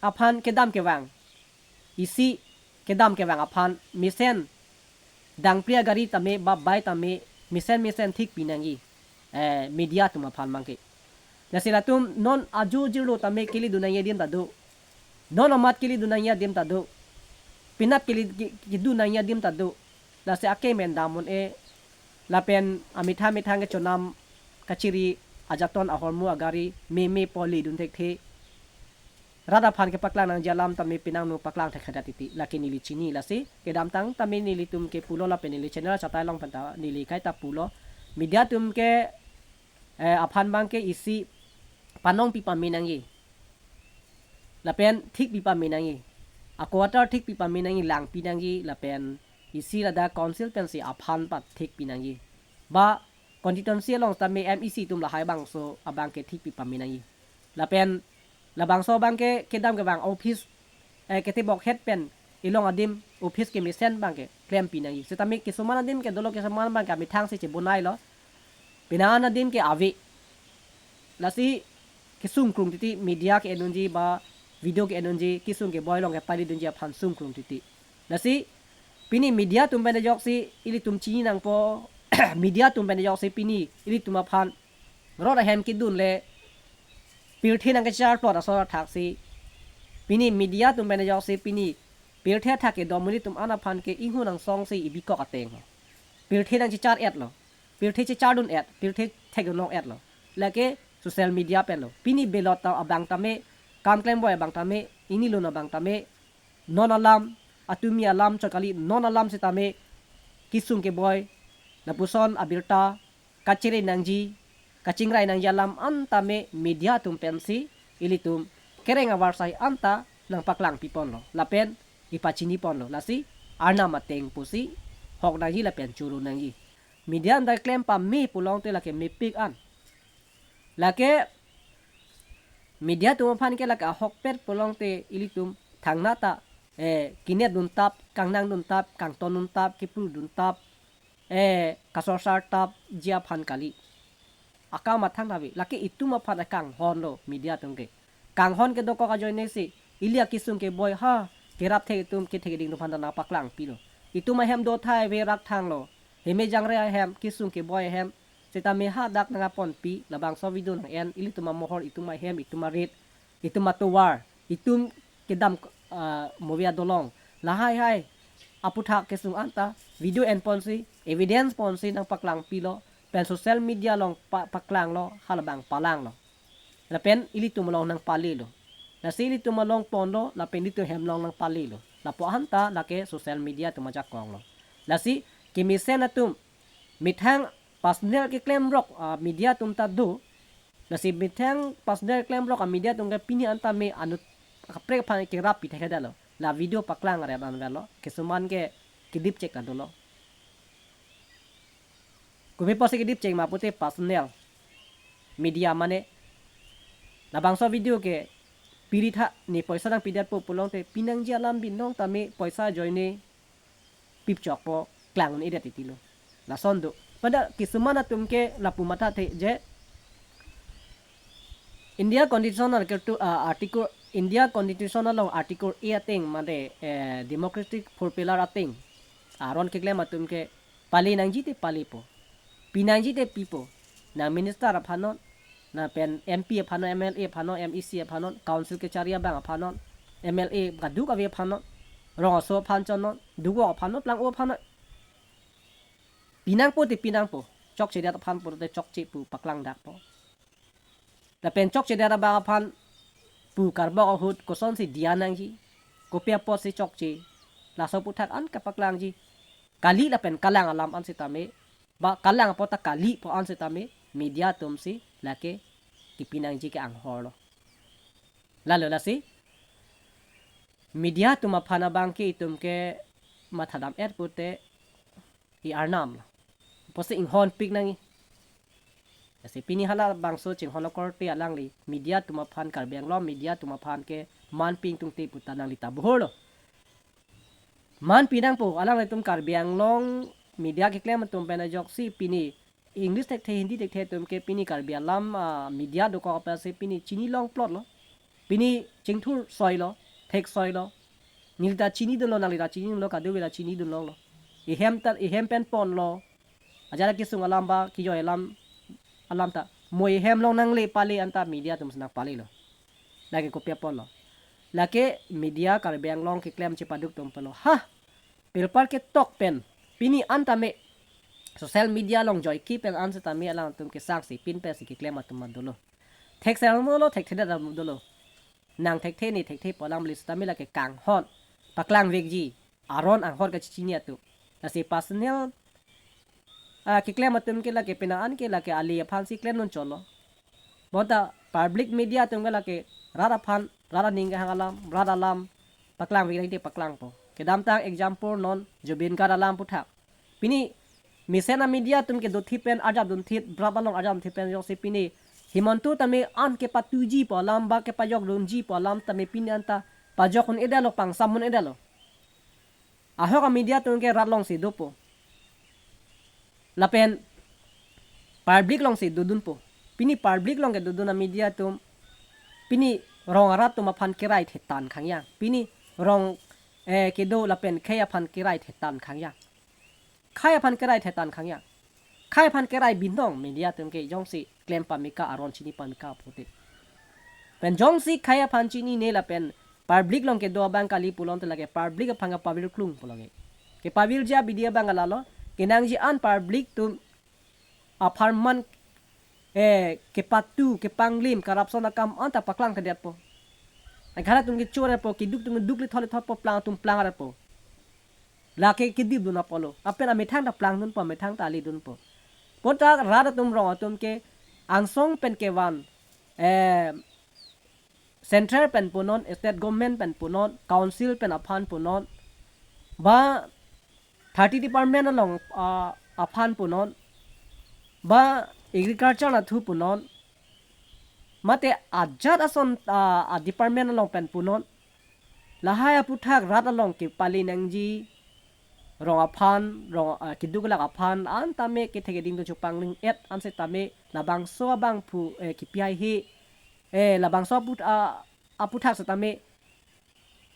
aphan kedam kevang, isi kedam kevang aphan mesen dangpri agari tame ba bike tame mesen mesen thikpi nangji, eh, media atum aphan abangke. Lasi latum non ajo jirlo tame kelidun nangji adim ta do. Non amat kelidun nangji adim ta do. Penap keli ke-, kedun nangji adim ta do. Lasi akeng pen dam un-e. Lapen amethang methang kechonam kachiri ajaton ahormu agari meme pu ledun thekthe. Rat aphan kepaklang nangji alam tame penang nu paklang thekthedet titi. Lake neli chini lasi kedamtang tame nelitum ke pulo lapen neli channel achatai along pen ta neli kaita pulo. Media atum ke, eh, aphan abangke isi panongpi pame nangji. Lapen thikpi pame nangji. A-quarter thikpi pame nangji, langpi nangji, lapen isi ladak council pensi aphan pat thikpi nangji. Ba constituency along tame M E C atum lahai bangso abangke thikpi pame nangji. Lapen labangso abangke kedam kevang office, eh, ketebok het pen ilong adim office kemesen abangke klempi nangji. Setame kisuman adim ke dolo, kisuman abangke amethang si chebonailo. Penang adim ke ave. Lasi kesung krung titi, media ke-en unji ba video ke-en unji, kesung keboi along kepali dunji aphan sung krung titi. Lasi pini media atum pen ajoksi ilitum chini nangpo, media atum pen ajoksi pini ilitum aphan rot ahem kedun le pirthe nangkechar plot asor athaksi. Pini media atum pen ajoksi pini pirthe athak kedom ilitum an aphan ke inghun angsong si ibikok ateng. Pirthe nangchechar-etlo. Pirthe chechardun-et, pirthe thekdun long-etlo. Lake social media penlo. Pini ballot ta abang tame, kam klemboi abang tame, ingnilun abang tame, non alam, atumi alam chot kali, non alam setame kesung keboi, lapuson abirta kachere nangji, kachingrai nangji alam an tame media atum pensi ilitum kereng avarsai anta nangpaklangpi ponlo. Lapen ipachini ponlo. Lasi Arnam ateng pusi hok nangji lapen choro nangji. Media anta klem pame pulote lake mepik an. Lake media atum aphan ke lake ahokpet pulote ilitum thangnat ta, eh, kinetdun tap, kangnangdun tap, kangtondun tap, kiprudun tap, eh, kasorsar tapji aphan kali. Akam athang tave, lake itum aphan akanghon lo media atum ke. Kanghon kedokok ajoine si ili akesung keboi ha kerap thek atum kethek keding atum aphan ta nangpaklangpilo. Itum ahem do thai ave rakthanglo. Heme jangre ahem, kesung keboi ahem, setame hadak nangkaponpi, labangso video nang-en, ilitum amohor, itum ahem, itum arit, itum atovar, itum kedam, ah, movie adolong, lahai hai aputhak kesung anta video en ponsi, evidence ponsi nangpaklangpilo, pen social media along pa-, paklanglo, halabang palanglo. Lapen ilitum along nangpalelo. Lasi ilitum along ponlo, lapen ilitum hem along nangpalelo. Lapu-an ta lake social media atum ajakong lo. Lasi kemesen atum methang personal keklemrok, ah, media atum ta do. Lasi methang personal keklemrok a-media atum ke pini anta me anut kaprek aphan kerappi thekthedetlo. La video paklang aret anverlo. Kisuman ke kedipchek ta dolo. Kopi apotsi kedipchek ma pute personal media mane labangso video ke piri tha, ne poisa nangpidetpo pulote pinangji alam binong tame poisa ajoine pipchokpo, klang un-edet titilo. Lason do. Pada kisuman atum ke lapu mathathe je India Constitution article, ah, article, India Constitution along article A ateng mane, eh, democratic four pillar ateng aron keklem atum ke pali nangji te palipo, pi nangji te pipo, nang minister aphan non, lapen M P aphan non, M L A aphan non, M E C aphan non, council kechari abang aphan non, M L A kaduk ave aphan non, rong aso aphan chon non, dukok aphan non, plang-o aphan non. Pi nangpo te pi nangpo, chokchedet aphan pulote chokche pu paklangdakpo. Lapen chokchedet abang aphan pu karbok ahut kosonsi diya nangji, kopi apotsi chokche, laso aputhak an kapaklangji. Kali lapen kalang alam an setame, ba kalang apot ta kali pu an setame, media atum si lake kipi nangji ke anghor lo. Lalo lasi media atum aphan abang ke itum ke mathadam-et pute i-arnam lo. Apotsi inghonpik nangji. Lasi pini halabangso chinghon okorte alangli media atum aphan, Karbi Anglong media atum aphan ke manpi ingtungte puta nangli ta bohor lo. Manpi nangpo, alanglitum Karbi Anglong media keklem atum pen ajoksi pini English thekthe, Hindi thekthe atum ke pini Karbi alam, ah, media dokok apotsi pini chini longplot lo. Pini chingthur soi lo, thek soi lo. Neli ta chinidunlo, nangli ta chinidunlo, kadokave ta chinidunlo lo. Ihem ta, ihem pen ponlo. Ajat kesung alam ba, kejoi alam, alam ta. Mo ihem along nangle pale anta media atum si nangpale lo. Lake kopi apotlo. Lake media Karbi Anglong keklem chepaduk atum pulo. Ha! Pilpar ketok pen. Pini an tame social media along joike pen an setame alangtum kesangsi pin pensi keklem atum ma dolo. Thekser alam dolo, thekthedet alam dolo. Nang thekthe ne thekthe pu alam le setame lake kanghon. Paklangvekji. Aron anghor kachechini atum. Lasi personal, ah, keklem atum ke lake pina an ke lake ali aphansi klemdun chotlo. Bonta public media atum ke lake rat aphan, rat aning kehang alam, rat alam paklangvek nangte paklangpo. Kedamtang example non Zubeen Garg alam aphuthak. Pini mesen a media atum ke dothip pen arjapdunthit, brap along arjapdunthit pen jongsi pini Himanta tame an kepatuji pu alam ba kepajokdunji pu alam tame pini anta pajok un-edetlo, pangsam un-edetlo. Ahok a media atum ke rat alongsi dopo. Lapen public alongsi dodunpo. Pini public along kedodun a media atum, pini rong arat atum aphan kerai thetan khangyang. Pini rong, eh, kedo lapen khei aphan kerai thetan khangyang. Khei aphan kerai thetan khangyang. Khei aphan kerai binong media atum ke jongsi klem pameka, aron chini pameka pulote. Pen jongsi khei aphan chinine lapen public along kedo abang kali pulote lake public aphan kepavirklung pulo ke. Kepavirji abidi abang ke lalo, kenangji an public atum apharman, eh, kepatu, kepanglim, corruption akam anta paklangthedetpo. Akhara atum kechorpo, keduk atum duk lithot lithotpo, plang atum plangpo. Lake kedipdun apotlo. Lapen amethang ta plangdunpo, amethang ta alidunpo. Bonta rat atum rong atum ke angsong pen kevan, eh, central pen punon, state government pen punon, council pen aphan punon, ba thirty department along, ah, aphan punon, ba agriculture nathu punon, mate ajat ason, ah, a department along pen punon, lahai aphuthak rat along kepali nangji, rong aphan, rong, ah, keduk kelak aphan, an tame kethek kedingdun chopangling-et, an setame labangso abangphu, eh, kipi haihe, eh, labangso aphut-, ah, aphuthak setame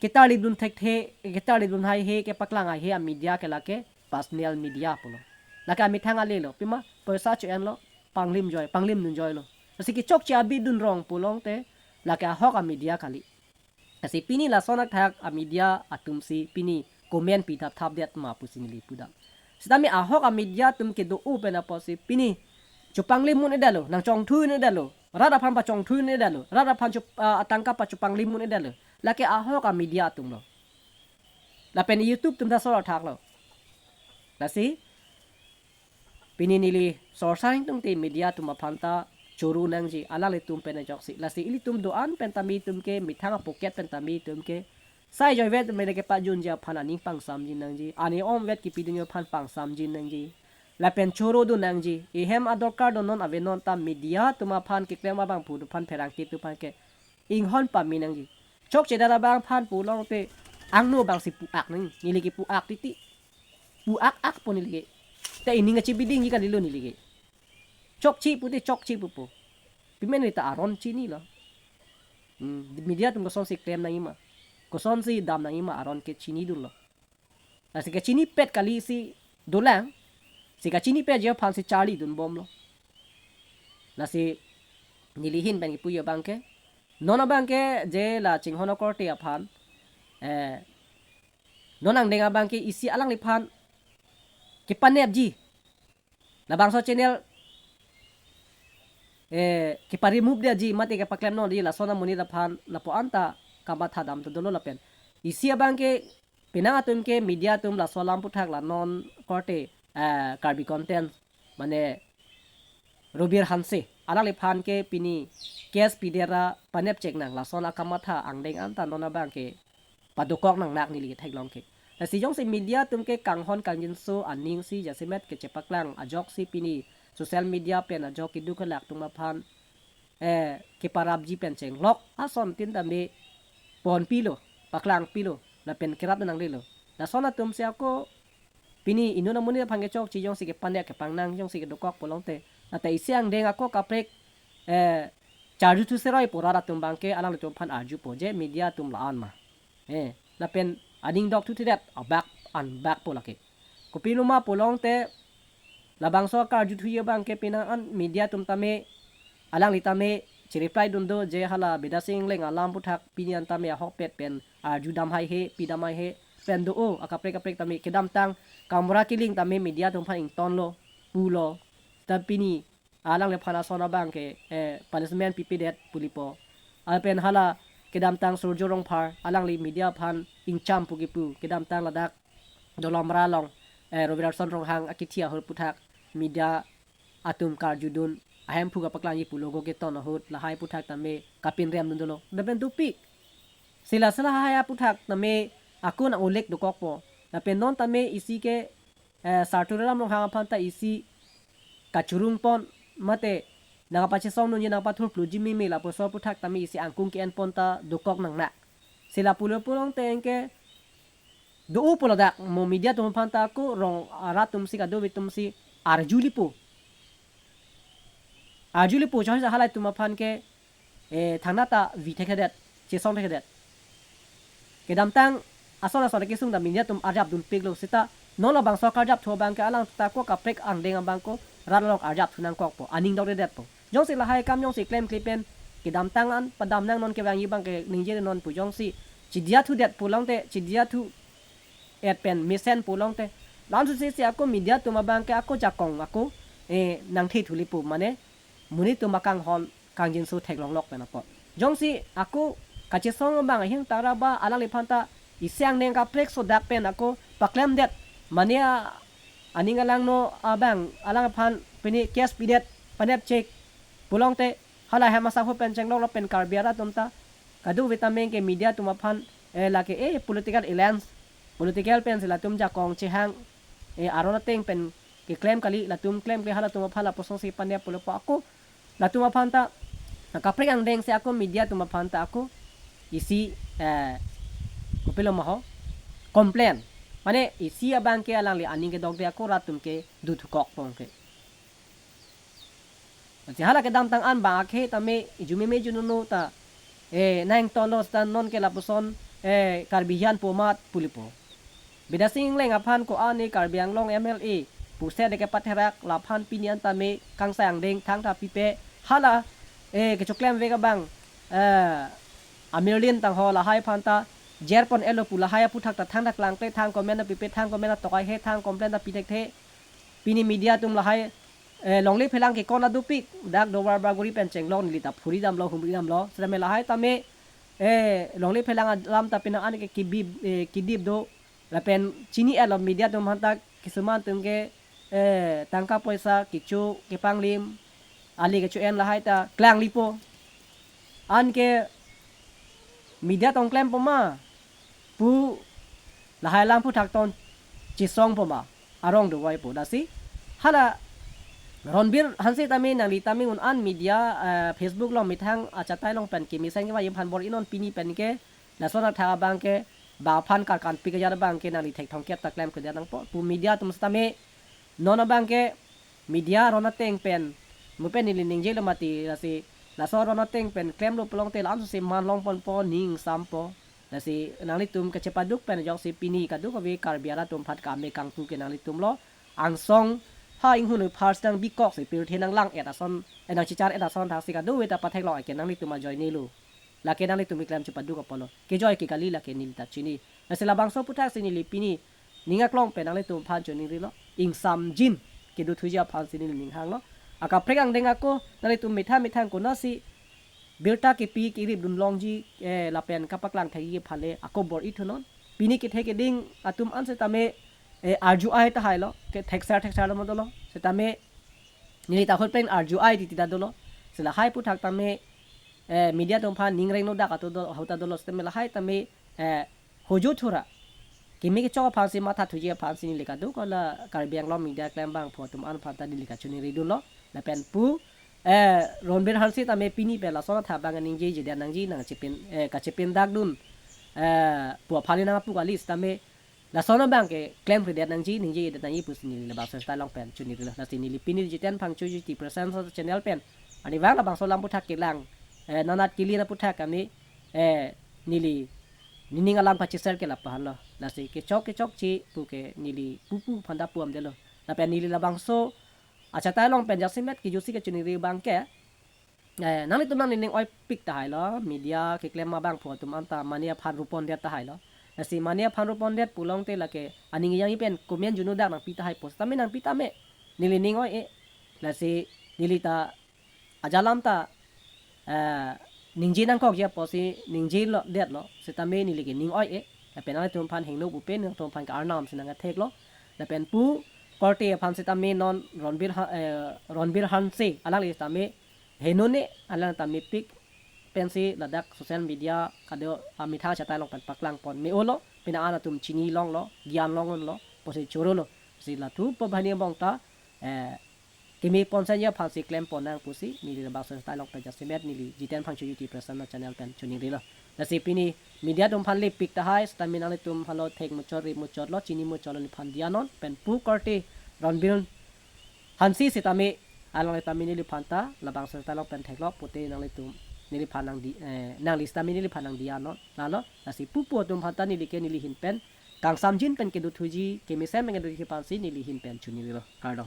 ketarlidun thekthe, ketarlidun haihe, kepaklang haihe a media ke lake personal media pulo. Lake amethang alilo, pima poisa cho-enlo, panglim joi, panglimdun joilo. Lasi kechokche abidun rong pulote, lake ahok a media kali. Lasi pini lason athak a media atumsi pini comment pithap thapdet ma pusi neli pudam. Setame ahok a media atum kedo-o pen apotsi pini chopanglim un-edetlo, nangchongthui un-edetlo, rat aphan pachongthui un-edetlo, rat aphan chop-, ah, atangka pachopanglim un-edetlo. Lake ahok a media atumlo. Lapen YouTube atum ta sor athaklo. Lasi pini neli sorsang tungte media atum aphan ta choro nangji, alanglitum pen ajoksi. Lasi ilitum do-an pen tame itum ke, methang a pocket pen tame itum ke, sai joivet mene kepajunji aphan aning pangsamji nangji, ani omvet kipidunji aphan pangsamji nangji. Lapen chorodun nangji. Ihem adorkar do non ave, non ta media atum aphan keklem abangphu atum aphan, pherangke atum aphan ke inghon pame nangji. Chokchedet abang aphan pulote angno abangsi pu-ak nang, neli ke pu-ak titi. Pu-ak-akpo neli ke. Ta ining kachebidingji kalilo neli ke. Chokche pute chokche pupo. Pime neli ta aron chinilo. Hmm, media atum kosonsi klem nangji ma, kosonsi dam nangji ma aron ke chinidunlo. Lasi kachinipet kalisi dolang. Si kachinipetji aphansi charlidunbomlo. Lasi neli ahin pen kipuji abang ke, non abang ke je la chinghon akorte aphan, eh, non angdeng abang ke isi alangliphan kepanepji, labangso channel, eh, kepa-remove detji mate kepaklemnodetji, lason amonit aphan lapu-an ta kamatha dam ta dolo lapen isi abang ke penang atum ke media atum laso alam aphuthak la non korte, eh, Karbi content, mane Robir Hanse, alangliphan ke pini case pidera panep chek nang, lason akamatha angdeng an ta non abang ke padokok nangnak neli ke theklong ke. Lasi jongsi media atum ke kanghon kangjinso aning si jasemet kechepaklang ajoksi pini social media pen ajok keduk kelak atum aphan, eh, keparapji pen chenglok ason tin tame ponpilo, paklangpilo, lapen kerap nanglelo. Lason atumsi ako Pini inut amonit aphan kechokche jongsi kepanek kepangnang jongsi kedokok pulote, nata isi angdeng ako kaprek, eh, charju thu seroi pu rat atum abangke alanglitum aphan arjupo je media atum la-an ma. Eh, lapen aning dok thu thedet abak an bakpo lake. Kopiloma pulote labangso karju thuji abangke penang an media atum tame alangli tame chereply dun do je hala Bidya Sing Engleng alam aputhak pini an tame ahokpet pen arju dam haihe, pidam haihe pen do-o, akaprek kaprek tame kedamtang Kamra Killing tame media atum aphan ingtonlo, pulo. Ta pini alangliphan ason abangke, eh, punishment pipedet pulipo. Lapen hala kedamtang Surjya Rongphar alangli media aphan ingcham pu kipu, kedamtang ladak Dolamara along, eh, Ravi Ralson Ronghang akithi ahut aputhak media atum karjudun, ahemphu kapaklangji pu logo keton ahut lahai aputhak tame kapinrem dun dolo. Lapen dopik. Sila sila hai aputhak tame ako nang-olek dokokpo. Lapen non tame isi ke, eh, Sarthu Reram Ronghang aphan ta isi kachurungpon mate nangpachesong nunji nangpathurpluji meme lapuson aputhak tame isi angkung ke-enpon ta dokok nangnak. Sila pulo pulote anke do-o pulo dak mo media atum aphan ta ako rong arat atumsi kadokave atumsi arjulipo. Arjulipo chonsi halai atum aphan ke, eh, thangnat ta vi thekthedet, chesong thekthedet. Kedamtang ason ason kesung ta media atum arjap dunpiklo seta non labangso karjap thu abangke alang ta ako kaprek angdeng abang ako rat along arjap thu nangkokpo, aning dokdedetpo. Jongsi lahai akam jongsi klemkle pen kedamtang an padam nang non kevangji abangke ningje non pu jongsi chidia thudet pulote, chidia thu et pen mesen pulote, lam susi si ako media atum abangke ako jakong ako, eh, nangthe thulipo mane monit atum akanghon kangjinso theklonglok pen apot. Jongsi ako kachesong abang ahing tara ba alangliphan ta isi angdeng kaprek sodak pen ako paklemdet mane a-, aning alangno abang alangphan pini case pidet panep chek pulote hala hem asaphu pen chenglok lapen Karbi arat atum ta kadokave tame ke media atum aphan, eh, lake, eh, political alliance, political pensi latum jakong chehang, eh, aron ateng pen keklem kali, latum klemkle halatum aphan lapuson si panep pulo pa ako, latum aphan ta kaprek angdengsi ako media atum aphan ta ako isi, eh, kopiloma ho, complain. Mane isi abangke alangli aning kedokde ako rat atum ke do thukokpo anke. Si hala kedamtang an abang akhe tame ijumeme jununo ta, eh, nang tonlo seta non ke lapuson, eh, Karbi hian pu amat pulipo. Bidya Sing Engleng aphan ko-an ne Karbi Anglong M L A pusi de kepatherak, laphan pini an tame kangsai angdeng thangta pipe hala, eh, kechoklem vek abang, eh, Amirlin Tangho lahai aphan ta jerpon elo pu lahai aputhak ta thangta klangkle, thang comment ta pipe, thang comment ta tokai he, thang complain ta pithekthe. Pini media atum lahai, eh, longle phelang ke kona dopik dak Duarbagori pen chenglok neli ta phuri damlo, humri damlo. Sitame lahai tame, eh, longle phelang alam ta penang an ke kibip, eh, kidip do. Lapen chini elo media atum aphan ta kisuman atum ke, eh, tangka poisa kecho kepanglim, ali kecho-en lahai ta klanglipo. Anke media tong klempo ma pu lahai alam aputhak ton chesongpo ma arong dovaipo. Lasi hala Ronbir Hanse tame nangli tame un an media, eh, Facebook along methang achatai along pen kemesen kevangji aphan bor-i non, pini pen ke lason athak abangke bang aphan karkan pik ajat abangke nangli thekthong kep ta klemkledet nangpo pu media atum sitame non abangke media aron ateng pen mo pen neli ningjelo mati, lasi laso aron ateng pen klemlo pulote la-an susi man longponpo, ning sampo. Lasi nanglitum kachepaduk pen ajoksi pini kadokave Karbi arat atum aphan kame kangpu ke nanglitumlo. Angsong ha inghun phar si nangbikoksi pirthe nanglang-et ason, eh, nangchichar-et ason thaksi kadokave ta patheklong ake nanglitum ajoinelo. Lake nanglitum keklem chepaduk apotlo. Kejoi ke kali lake neli ta chini. Lasi labangso aputhak si neli pini ning aklong pen nanglitum aphan choningrilo. Ingsamjin kedo thuji aphan si neli ning hanglo. Akaprek angdeng ako nanglitum methang methang konatsi birta kepi kerip dun longji, eh, lapen kapaklang thekji aphan le ako bor-i thunon. Pini kethe keding atum an sitame, eh, arju ai tahai lo, ke thekser thekser lo mo dolo. Sitame neli ta ahut pen arju ai titi ta dolo. Si lahai aputhak tame, eh, media atum aphan ning rengno dak ato do, ahut ta dolo. Sitame lahai tame, eh, hojo thura keme kechok aphan si matha thuji aphan si neli kadokave la Karbi Anglong media klembangpo atum an aphan ta neli kachoningri dunlo. Lapen pu, eh, Ronbir Hanse tame pini pen lason athak abang ningjeje dia nangji nangchepin, eh, kachepin dak dun, eh, pu aphan nangpu kali sitame Lason abang ke klemkledet nangji, ningjedet nangji pusi neli labangso style along pen choningri lo. Lasi neli pini Jiten Phangcho YouTube Presenter channel pen arnivang labangso alam aphuthak kelang, eh, nanat kili aphuthak kami, eh, neli nening alam pachishare ke lapu-an lo. Lasi kechok kechokche pu ke neli pupu aphanta pu-amde lo. Lapen neli labangso achatai along pen jasemet kejutsi kachoningri abang ke, eh, nanglitum nangning oi pik tahai lo, media keklem abangphu atum anta mane aphan ru pondet tahai lo. Lasi mane aphan ru pondet pulote lake aning yang pen comment juno dak nangpi tahai pu setame nangpi tame. Neli ning oi-e. Lasi neli ta ajalam ta, eh, ningje nangkokji apotsi ningje lo det lo, setame neli ke ning oi-e. Lapen nanglitum aphan hingno pupe, nanglitum aphan ke arnam si nangthek lo. Lapen pu korte aphan setame non Ronbir Ha-, eh, Ronbir Hanse alangli setame henone, alang ta mepik pensi ladak social media kado amethang achatai along pen paklang pon me-olo, pina an atum chini longlo, gyan long-unlo pusi choro lo. Si latum pu banghini angbong ta, eh, keme ponsenji aphansi klem pon nang pusi neli labangso style along pen jasemet neli Jiten Phangcho YouTube Presenter channel pen choningri lo. Lasi pini media atum aphan le pik tahai setame nanglitum aphan lo thek muchot ri muchot lo, chini muchot lo, neliphan diya non. Pen pu korte Ronbir Hanse setame alangli tame neliphan ta labangso style along pen thek lo pute nanglitum neliphan nangdi, eh, nangli setame neliphan nangdiya non. Lalo lasi pupu atum aphanta neli ke neli ahin pen kangsamjin pen kedothuji, kemesen pen kedothuji aphansi neli ahin pen choningri lo. Kardom.